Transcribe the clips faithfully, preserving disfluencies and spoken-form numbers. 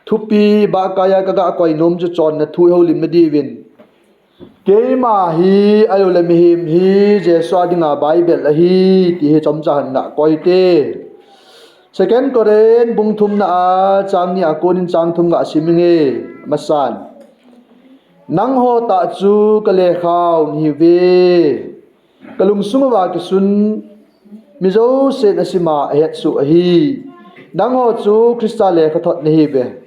thupi bahkai a kaga koi nom chu chonna thu i houlim na diuvin. Keima hi, ahilouleh mihem hi, Jesu a dinga Bible ahi, ti hi chomcha hin ga koi te. Second Corinth bung thumna a, chang ni a konin chang thum ga sim inge, masan. Nangho tah chu ka lekhau nahiuve. Ka lungsung uva kisun mi jousen asima ahetsoh ahi. Nangho chu Christa lekhathot nahiuve.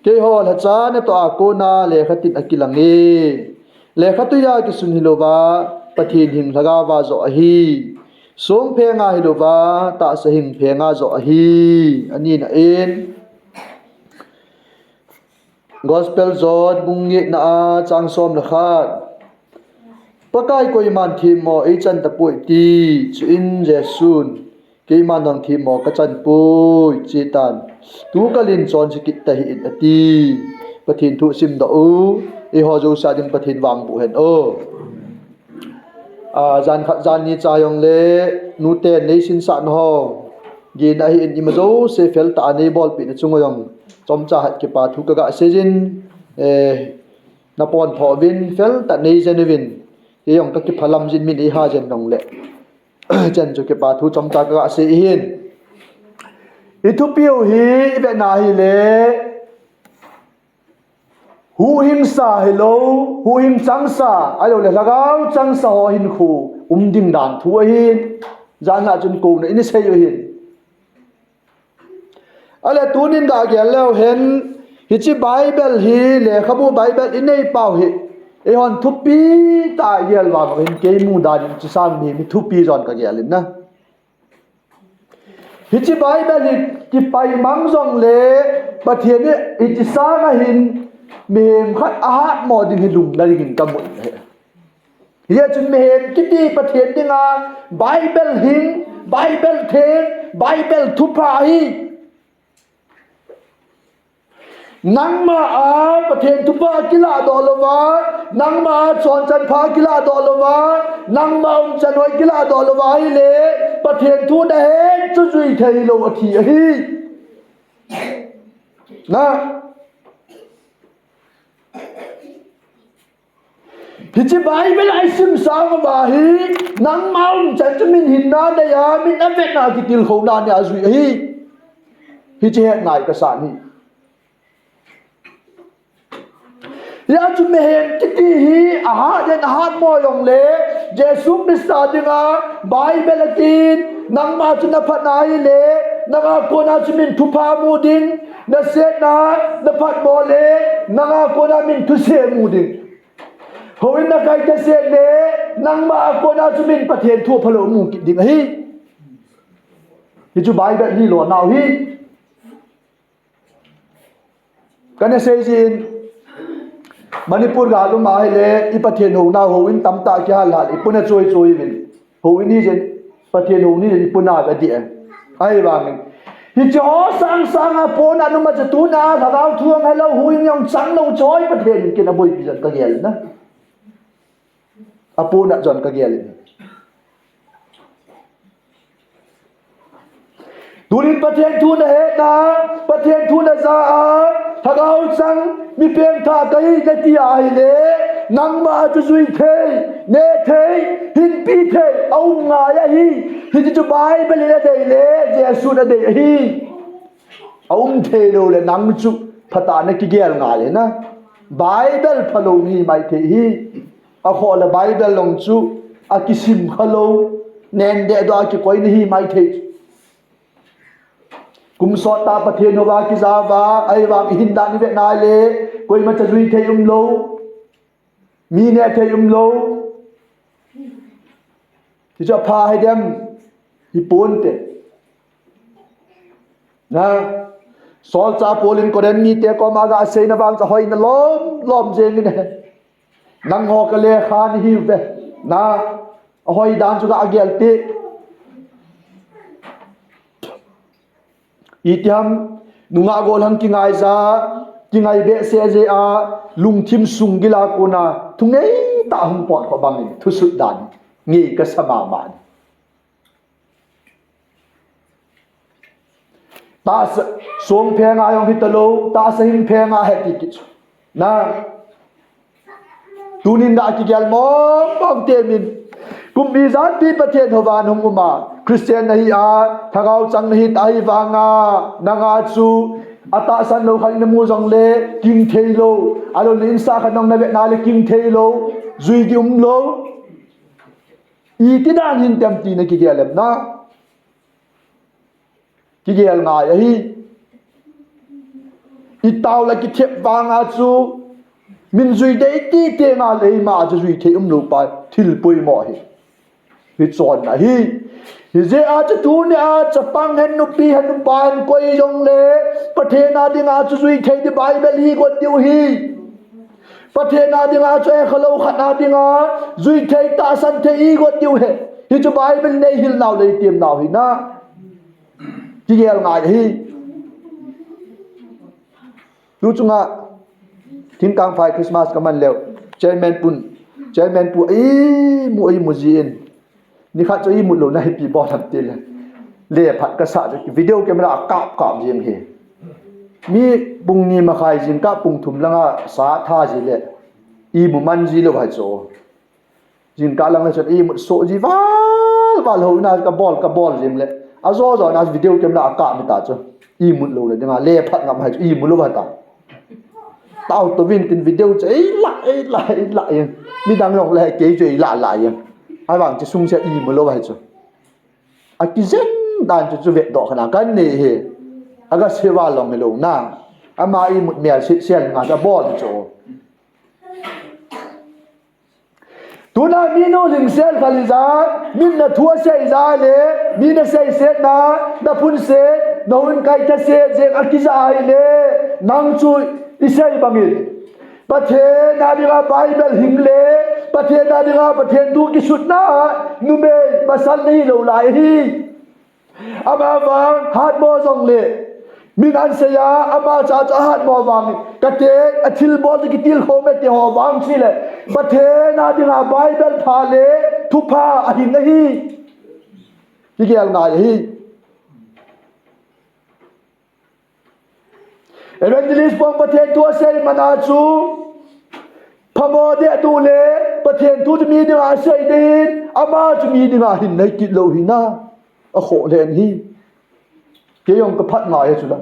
Keiho lhacha natoh a kona lekhatin akilang e. Lekhatui a kisun hilouva, Pathen hing lhagao va joh ahi. Songpheng a hilouva, tahsa hing pheng a joh ahi. Ani na in. Gospel John bung getna a chang som le khat. Pakai koiman themmo eichan tapoi ti, chuin Jesun, keiman jong themmo kachan poi, achi tan. Tu kalin chonse kit tahih in ati. Pathen thu simdoh u, eiho jouse a ding Pathen vangboh hen o. A, jan khat jan ni cha jongle, nute neisin sah nahou. Gin ahin ima jouse feltah a neibolpeh na chunga jong. Chomcha hat kipa thu kaga seijin, eh, napontho uvin, feltah neijen uvin. Kei jong kakiphalam jin min eiha jen jongle. Chan chu kipa thu chomcha kaga sei ahin. I thupiu hi, i vetna hile, Huhhingsa hilou, huhhing changsa, ahilouleh lhagao changsa ho hinkho um ding dan thu ahin, jan a chun kouna in isei u ahin. Ahile tunin ga gel leu hen, hiche Bible hi, lekhabu Bible inei pau hi, eihon thupi tah a igel vang uhin, kei mu dan in hiche sang mi, mi thupi jon kagel in na. Hiche Bible hi kipaimang jongle, Pathen hi hiche sanga hin mihem khat ahatmo ding hi lungna dingin kamu ahi. Hijeh chun mihem kiti Pathen dinga Bible hing, Bible theng, Bible thupha hi. Nangma a Pathen thupha kiladoh louva, nangma a chonchan pha kiladoh louva, nangma umchan hoi kiladoh louva ahile, Pathen thu nahet chu jui theilou athi ahi. Na. Hiche Bible a isim sang uva hi, nangma umchan chu min hinna neiya, min avetna kitilkhouna neiya jui ahi. Hiche hetna hi kasan ahi. Hijeh chun mihem kiti hi, ahat den ahatmo jongle, Jesu Christa dinga, Bible atin, nangma chu naphatna ahile, nanga kona chu min thupha mu ding, nasetna, naphatmo le, nanga kona min thuseh mu ding. Houin nakai thuseh le, nangma a kona chu min Pathen thu aphalou mu kit ding ahi. Hichu Bible hi lonau hi. Kana seijin, Manipur gal um ahile, i Pathen hounau houin tamtah kihal hal, i puna choi choi uvin. Houin hijin, Pathen hou ni jin i puna ve dih e. Ahivangin, hiche ho sang sanga pona numa chu tuna, lhagao thu jong helou, houin jong changlou, choi Pathen in kin aboipi jon kagel na. Apona jon kagel in. Tunin Pathen thu nahetna, Pathen thu naja a, lhagao chang, mi pengthah kahi nati ahile, nangma chu jui thei, neh thei, hinpi thei, aum ngai ahi. Hiche chu Bible in adei le, Jesun adei ahi. Aum theilou le nang chu phatah a nakigel ngai le na. Bible phalou nahi maithei hi. Akhoh le Bible jong chu akisim khalou, nendeh doh a kikoi nahi maithei. Kum sottah Pathen houva kijauva, ahivang ihin dan ivet nai le, koimacha jui thei umlou, mi neh thei umlou. Hichu apha hidem, hiponte. Na, solchah Paul in Corinth mite koma aga seina vang chu ahoina lom lom jengin ahi. Nangho ka lekha nahiuve. Na, ahoi dan chu ga gel te. Itiham, nungah gollhang kingaija, kingai behseh jeh a, lungthim sunggil a kona, thunei tah hung pot kho bangin, thusut dan, ngei kasa mama. Tahsa song phenga jong hitalou, tahsa hing phenga ahi ti kit chu. Na, tunin da kigel mong mong temin. Kum ijat pi Pathen houva nahung uma, Christian nahi a, thagau chang nahi ta hi vanga, nanga chu atahsan lou khat namu jongle king thei lou, alou le insa khat nong navet na le king thei lou, jui di umlou. Iti dan hin tem ti nakigel em na? Kigel ngai ahi. Itao la kithep vanga chu min jui dei ti te nga le ima chu jui thei umlou pa thil poimo ahi. Hichon ahi. Hijeh a chu tunia chapang hen nupi hen nupa hen koi jongle Pathen a dinga chu jui thei di Bible hi got diu ahi. Pathen a dinga chu ekhalou khat a dinga jui thei tahsan thei igot diu ahi. Hichu Bible in eihil nau le eitiam nau ahi na. Kigel ngai ahi. Tu chunga Thingkangphai Christmas kaman leu, Chairman pun, Chairman pu imu imu jin, nikhat chu imut louna hi ipi bol ham tile, le phat kasah chu video camera a kap kap jing ahi. Mi pung ni makhai jingkah pung thum langa sa tha ji le, imu man ji lou ahi chu. Jingkah lang le chun imut soh ji val val, hou ina kabol kabol jing le, ajo jo na video camera a kap mi ta chu, imut lou le dinga le phat ngam ahi chu, imu lou ahi ta. Tao tou vin tin video chu eila eila eila in, midang jong le kei chu eila la in, ahivang chu sung se imu lou ahi chu. Akijen dan chu chu vetdoh khat na kanei ahi. Aga se val long hilou na, ama imut mel se sel nga chu abol chu. Tuna minu lhingsel khat ijat, min nathu asei ijat le, mi naseiset na, naphunset, nahung kai thaset jeng akija ahile, nang chu isei bangin, Pathen a dinga Bible hing le, Pathen a dinga Pathen thu kisutna a numei pasal nahilou lai ahi. Amavang hatmo jongle, min asei a, ama cha cha hatmo vang, kate, athilbol kitilkhou me ti ho vang chule, Pathen a dinga Bible pha le thupha ahin ahi. Kigel ngai ahi. Evangelist pon Pathen thu asei mana chu, phamo deh tu le, Pathen thu chu mi dinga asei ding, ama chu mi dinga hin nei kit lou ahi na. Akhoh lheh ahi. Kei jong kaphat ngai ahi chu la.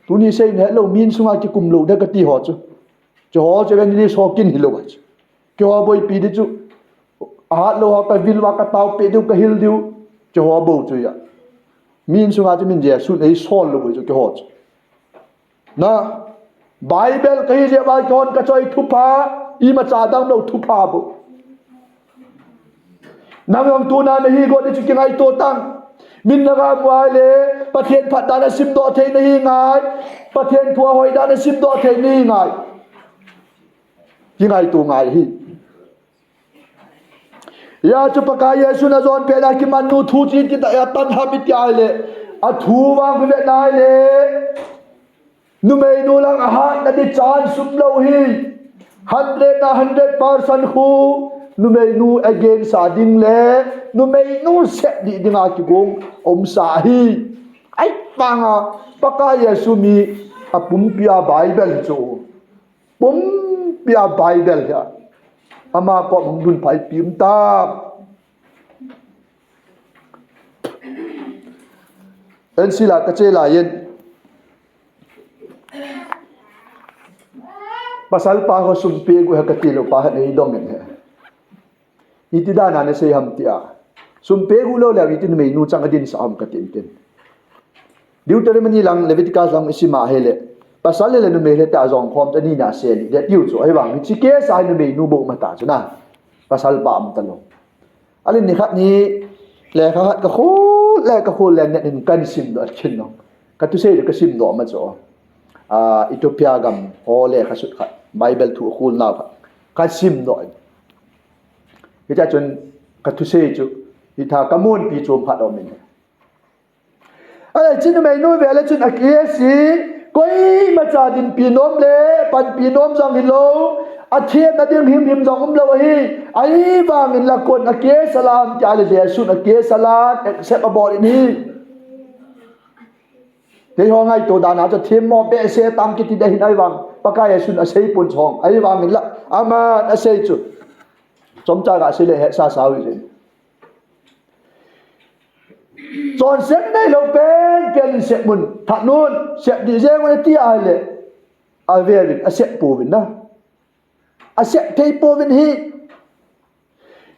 Tuni sei nahet lou, min sunga kikum lou deh kati ho chu. Chu ho chu evangelist ho kin hilou ahi chu. Keiho boipi di chu, ahat lou ho kavil uva kataopeh diu, kahil diu, keiho bou chu ahi. Min sunga chu min Jesu nei sol lou bou chu keiho chu. Na, Bible kahi jeh uva keihon kachoi thupha, imacha damlou thupha bou. Nang jong tuna nahi got di chu kingaito tan. Min nagam uva le, Pathen phatdan a simdoh thei nahi ngai. Pathen thu ahoidan a simdoh thei nahi ngai. Kingaito ngai ahi. Hia chu Pakai Jesun ajon pet a kiman nu thu chu iti tah a tan ham iti ahile, athu vang ivet na ahile, numeinu lang ahatna di chance umlou ahi. Hundred na hundred percent khu numeinu against a ding le numeinu sep di dinga kigong umsa ahi. Ahivanga Pakai Jesu mi apumpia Bible chu, pumpia Bible hi ama kom hung dun phai pim tam. Ensi la kache lai in, pasal pa ho sum pegu ha kati lou pa ha nei dong in he. Iti dan a nasei ham tia. Sum pegu lou leh iti numeinu chang adin sa ham katin tin. Deuteronomy lang, Leviticus lang isim a ahile, pasal le numei le ta jong khom ta ni na se li. Dei tiu chu, ahivang hiche case a hi numeinu bou mata chu na. Pasal pa um talou. Alin nikhat hi lekha khat kakhol le kakhol le net in kahin simdoh khin nong. Kathusei kasimdoh ma chu. Ah, Ethiopia gam ho lekha sut khat, Bible thu akhol nau khat kasimdoh in. Hitia chun kathusei chu, hitha kamonpi chom khat aum in. Ahile, hiche numeinu vel a chun akihe si, koimacha dinpi nom le, panpi nom jong hilou, athemna ding himhim jong umlou ahi, ahivangin la kon akihe sala ham tia le, Jesun akihe sala, accept abol in ahi. Keiho ngaito dan a chu themmo behseh tam kiti ding ahin, ahivang Pakai Jesun asei pon chu hong, ahivangin la aman asei chu chomcha gasei le hetsasa u hijin. Chonset neilou penpen in sep un, that un, sep dih jeng un ati ahile, aveuvin, asep pouvin na. Asep thei pouvin ahi.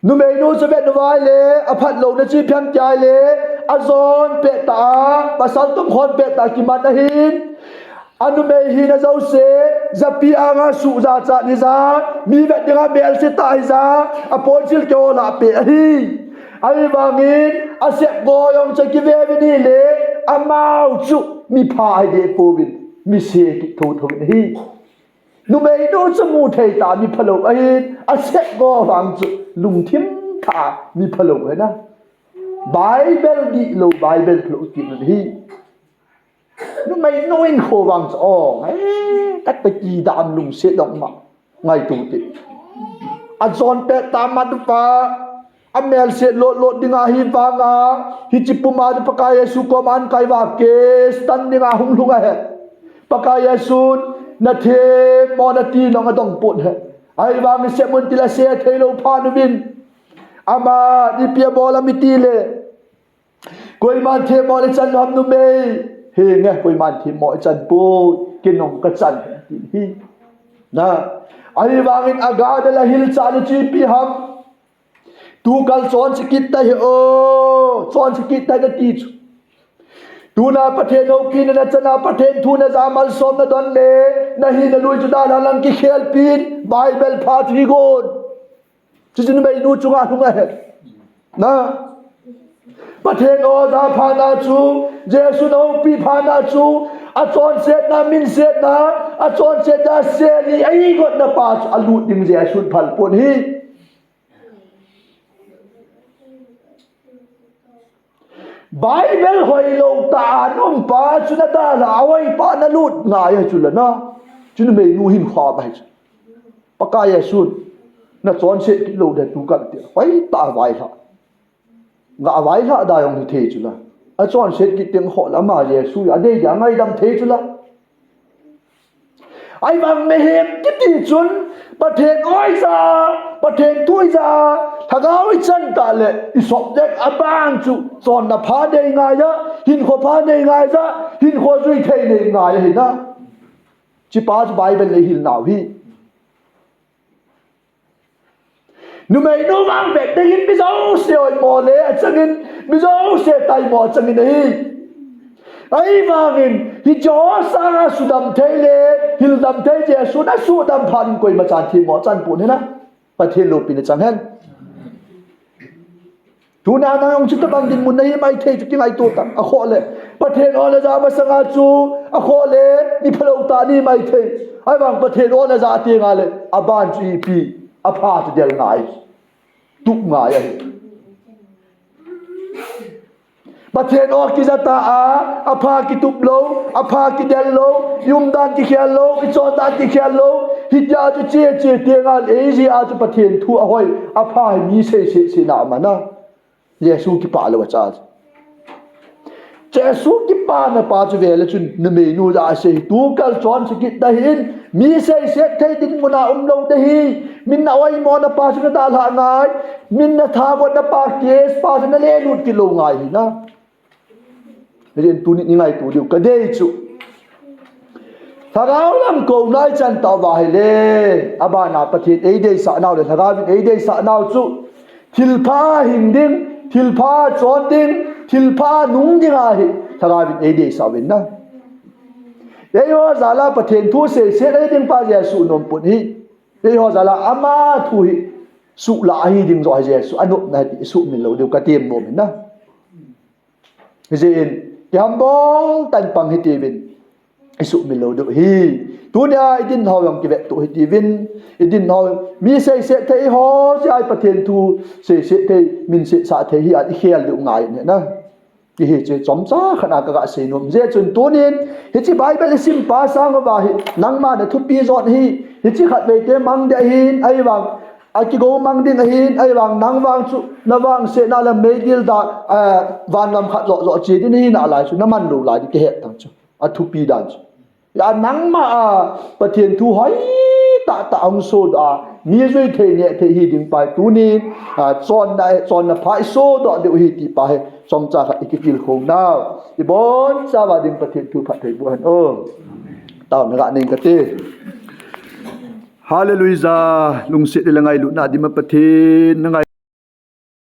Numeinu chu vet uva ahile, aphat louna chu ipi ham tia ahile, ajon pettah a, pasal tumkhon pettah kiman ahin, anumei hina jouse, japi anga suhjachat hija, mi vet dinga melse tah hija, aponsil kihol a peh ahi. Ahivangin, asep go jong chu kiveuvin ahile, amau chu mipha ahi deh pouvin, mise kit thotho uvin ahi. Numeinu chu muthei tah a miphalou ahin, asep go vang chu lungthim tah a miphalou ahi na. Bible dihlou, Bible phalou kit un ahi. Numeinu hinkho vang chu, o, eh, kata kidam lungset dong ma. Ngaito te. Ajon pettah mat uva, amelse lotlot dinga ahivanga, hiche puma chu Pakai Jesu koma ahin kai uva, case tan dinga hung lhung ahi. Pakai Jesun, nathemmo nati nong adong pon ahi. Ahivangin sep un tile ase theilou phat uvin. Aman ipi abol ham itile, koiman themmo nachan lou ham numei? Henge, koiman themmo ichan poi, kei nong kachan ahi, ati ahi. Na, ahivangin agah dal a hilchahna chu ipi ham? Tukal chonse kit tahih o, chonse kit tahih nati chu. Tuna Pathen houpina nachan a Pathen thu naja malsom nadon le, nahina lui chu dalha lang kikhelpin, Bible pha chu higon. Chuchu numeinu chunga lhung ahi. Na, Pathen o ja phat na chu, Jesu nahoupi phat na chu, achonsetna, minsetna, achonsetna seli a igotna pa chu alut ding Jesun phal pon ahi. Bible hoilou tah a naum pa chu nadalha a hoi pa nalut ngai ahi chu la na. Chu numeinu hinkho ahi chu. Pakai Jesun, nachonset kit lou ding tukal tia hoitah a vailhah. Gah vailhah da jong hithei chu la. Achonset kit teng ho la ama Jesu adei dia ngaidam thei chu la. Ahivang mihem kiti chun, Pathen o ija, Pathen thu ija, lhagao ichan tah le, isop ding aban chu, chonna pha nei ngai a, hinkho pha nei ngai a, hinkho jui thei nei ngai ahi na. Hiche pa chu Bible in eihil nau ahi. Numeinu vang vet dingin mi jouse oimo le achangin, mi jouse taimo achangin ahi. Ahivangin, hiche ho sanga sudam thei le hildam thei Jesun asuhdam phat in koima chan themmo achan pon ahi na. Pathen loupina chang hen. Tuna nang jong chutobang dinmun nahi maithei chu kingaito tan, akhoh le Pathen o naja masanga chu, akhoh le mi phalou tah nahi maithei. Ahivang Pathen o naja teng le, aban chu ipi, apha chu del ngai, tup ngai ahi. Pathen o kija tah a, apha kitup lou, apha kidel lou, i umdan kikhel lou, i chondan kikhel lou, hitia chu che che teng le, eijeh a chu Pathen thu ahoi, apha hi mi seiset sena aman a. Jesu kipah lou acha chu. Jesu kipana pa chu vele chun numeinu ja asei, tukal chonse kit tahih in, mi seiset thei dinmun a umlou ding ahi, min naoimona pa chu nadalhah ngai, min natha gotna pa case pa chu nalelut kit lou ngai ahi na. Hijeh in tuni ningaito diu kadei chu, lhagao lam kouna ichan tah uva ahile, abana Pathen eideisah nau le lhagao in eideisah nau chu, thilpha hing ding, thilpha chon ding, thilpha nung ding ahi, lhagao in eideisah uvin na. Eiho jal a Pathen thu seiset ahi ding pa Jesu nom pon ahi. Eiho jal a ama thu hi suhlah ahi ding joh hi Jesu anopna ahi ti isuhmil lou diu katem nom in na. Hijeh in, kihambol tah in pang hitiuvin, isuhmil lou diu ahi. Tunia idin ho jong kivetto hitiuvin, idin ho, mi seiset thei ho, jeh a Pathen thu seiset thei, minsetsah thei hi a ikhel diu ngai ahi na. Hiche chomcha khat a kaga seinom. Hijeh chun tunin, hiche Bible isim pa sang uva hi, nangma nathupi jot ahi, hiche khatvei te mang ding ahin, ahivang, akigou mang ding ahin, ahivang nang vang chu, navangsetna le meidil dah, eh, van gam khat joh joh che ding ahi nalai chu, naman lou lai ding kihet tan chu. athupi dan chu. Ya nangma a Pathen thu hoi tah tah hung sodoh a, mi jui thei neh thei hi ding pa hi tuni, a, chonna, chonna pha i sodoh diu hi ti pa hi chomcha khat i kitilkhou nau. I bonchauva ding Pathen thu phatthei boh hen o. Taona ga nei kate. Hallelujah. Lungset le ngailutna dima Pathen na ngai